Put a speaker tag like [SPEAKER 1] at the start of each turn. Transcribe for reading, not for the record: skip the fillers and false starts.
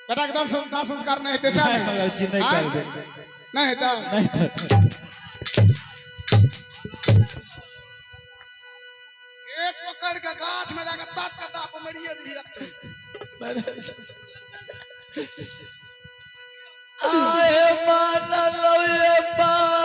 [SPEAKER 1] बेटा के दाह संस्कार नहि हेतै सएह
[SPEAKER 2] नहि
[SPEAKER 1] ने?
[SPEAKER 2] मंगल जी नहि
[SPEAKER 1] आँय?
[SPEAKER 2] करबै।
[SPEAKER 1] नहि हेतै?
[SPEAKER 2] नहि करबै।
[SPEAKER 1] एक पकड़ के गाछ में जाके तात के दाह पर मरिए जेबही अत्ते।
[SPEAKER 2] आए मानल ये बाबा।